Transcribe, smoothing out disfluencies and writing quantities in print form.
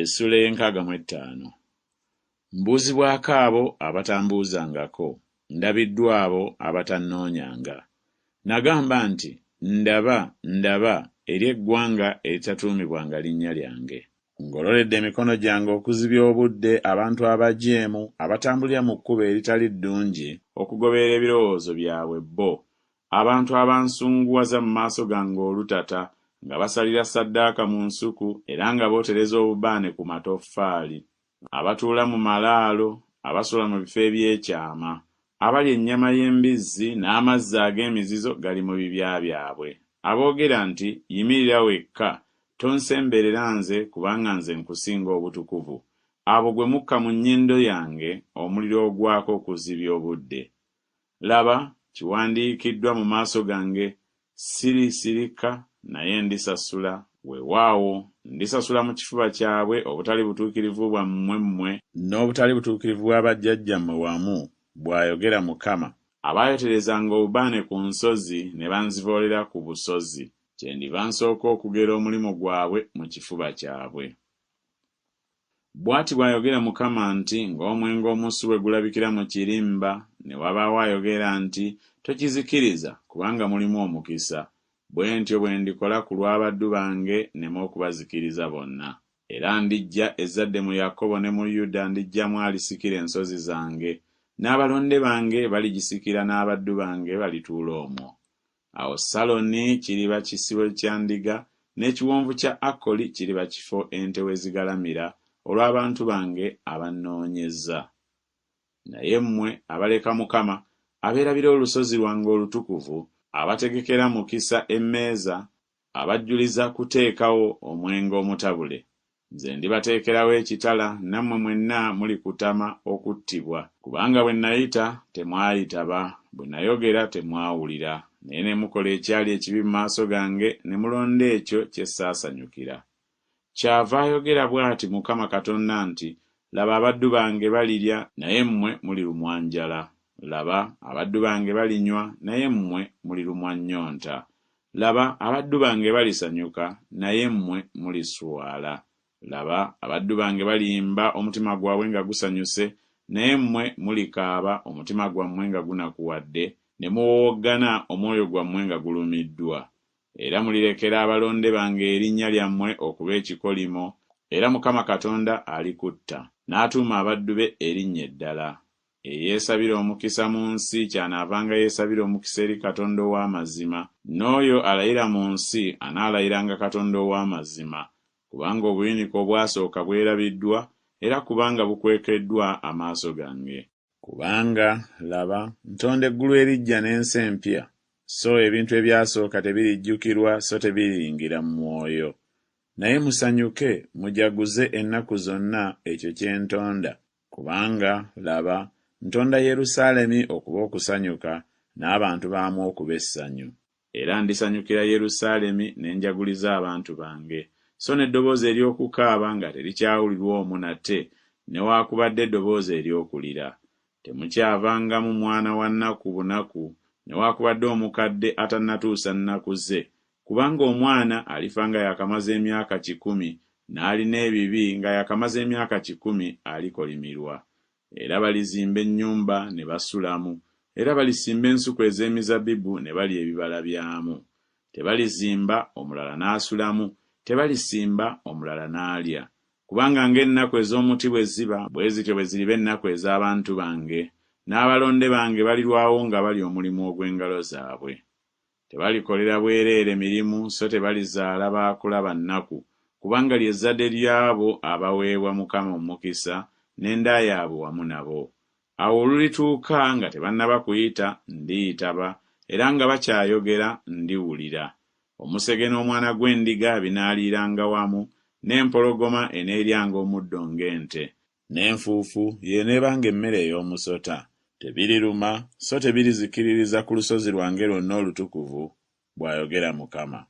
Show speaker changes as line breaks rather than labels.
Essuula ey'enkaaga mu ettaano. Mbuuzibwako abo abatambuuzangako, ndabiddwa abo abatannoonyanga. Nagamba nti, Ndaba, ndaba, eri eggwanga eritatuumibwanga linnya lyange. Ngololedde emikono gyange okuzibya obudde abantu abajeemu abatambulira mu kkubo eritali ddungi, okugoberera ebirowoozo byabwe bo, Abantu abansunguwaza mu maaso gange olutata, nga basalira ssaddaaka mu nsuku era nga bootereza obubaane ku matoffaali, abatuula mu malaalo, abasula mu bifo eby'ekyama, abalya ennyama y'embizzi n'amazzi ag'emizizo gali mu bibya byabwe, aboogera nti, Yimirira wekka, tonsemberera nze kubanga nze nkusinga obutukuvu, abo gwe mukka mu nnyindo yange omuliro ogwaka okuzibya obudde. Laba, kiwandiikiddwa mu maaso gange, Sirisirika, naye ndisasula, weewaawo, ndisasula mu kifuba kyabwe obutali butuukirivu bwammwe mmwe, n'obutali butuukirivu bwa bajjajjammwe wamu, bw'ayogera Mukama, abaayoterezanga obubaane ku nsozi ne banzivoolera ku busozi, kyendiva nsooka okugera omulimu gwabwe mu kifuba kyabwe. Bw'ati bw'ayogera Mukama nti, Ng'omwenge omusu bwe gulabikira mu kirimba, ne wabaawo ayogera nti, Tokizikiriza, kubanga mulimu omukisa, bwe ntyo bwe ndikola ku lw'abaddu bange nneme okubazikiriza bonna. Era ndiggya ezzadde mu Yakobo ne mu Yuda ndiggyamu alisikira ensozi zange, n'abalonde bange baligisikira n'abaddu bange balituula omwo. Awo Saloni kiriba kisibo kya ndiga, n'ekiwonvu kya Akoli kiriba kifo ente we zigalamira olw'abantu bange abannoonyezza. Naye mmwe abaleka Mukama, abeerabira olusozi lwange olutukuvu, abategekera Mukisa emmeeza, abajjuliza kuteekawo omwenge omutabule, Nze ndibateekerawo ekitala, nammwe mwenna mulikutama okuttibwa. Kubanga bwe nayita, temwayitaba, bwe nayogera, temwawulira, naye ne mukola ekyali ekibi mu maaso gange, ne mulonda ekyo kye ssaasanyukira. Kyava ayogera bw'ati Mukama Katonda nti, Laba, abaddu bange balirya, naye mmwe mulirumwa njala, laba, abaddu bange balinywa, naye mmwe mulirumwa nnyonta. Laba, abaddu bange balisanyuka, naye mmwe muliswala. Laba, abaddu bange baliyimba omutima gwabwe nga gusanyuse, naye mmwe mulikaaba omutima gwammwe nga gunakuwadde, ne muwowoggana omwoyo gwammwe nga gulumiddwa. Era mulirekera abalonde bange erinnya lyammwe okuba ekikolimo, era Mukama Katonda alikutta, n'atuuma abaddu be erinnya eddala. Eyeesabira omukisa mu nsi ky'anaavanga yeesabira omukisa eri Katonda ow'amazima, n'oyo alayira mu nsi anaalayiranga Katonda ow'amazima, kubanga obuyinike obwasooka bwerabiddwa, era kubanga bukwekeddwa amaaso gange. Kubanga, laba, ntonda eggulu eriggya n'ensi empya, so ebintu ebyasooka tebirijjukirwa so tebiriyingira mu mwoyo. Naye musanyuke mujaguze ennaku zonna ekyo kye ntonda, Kubanga, laba, ntonda Yerusaalemi okuba okusanyuka, n'abantu baamu okuba essanyu. Era ndisanyukira Yerusaalemi ne njaguliza abantu bange, so n'eddoboozi ery'okukaaba nga terikyawulirwa omwo nate, newaakubadde eddoboozi ery'okulira. Temukyavangamu mwana wa nnaku bunaku, newaakubadde omukadde atannatuusa nnaku ze, Kubanga omwana alifa nga yaakamaze emyaka kikumi, n'alina ebibi nga yaakamaze emyaka kikumi alikolimirwa. Era balizimba ennyumba ne basulamu, era balisimba ensuku ez'emizabbibu ne balya ebibala byamu. Tebalizimba, omulala n'asulamu, tebalisimba, omulala n'alya. Kubanga ng'ennaku ez'omuti bwe ziba, bwe zityo bwe ziriba ennaku ez'abantu bange, n'abalonde bange balirwawo nga balya omulimu ogw'engalo zaabwe. Tebalikolera bwereere mirimu so tebalizaala ba kulaba nnaku, kubanga lye zzadde ly'abo abaweebwa Mukama omukisa n'enda yaabwe wamu nabo. Awo olulituuka nga tebannaba kuyita, ndiyitaba, era nga bakyayogera, ndiwulira. Omusege n'omwana gw'endiga binaaliiranga wamu, n'empologoma eneeryanga omuddo ng'ente. N'enfuufu y'eneebanga emmere ey'omusota. Tebiriruma so tebirizikiririza ku lusozi lwange lwonna olutukuvu, bw'ayogera Mukama.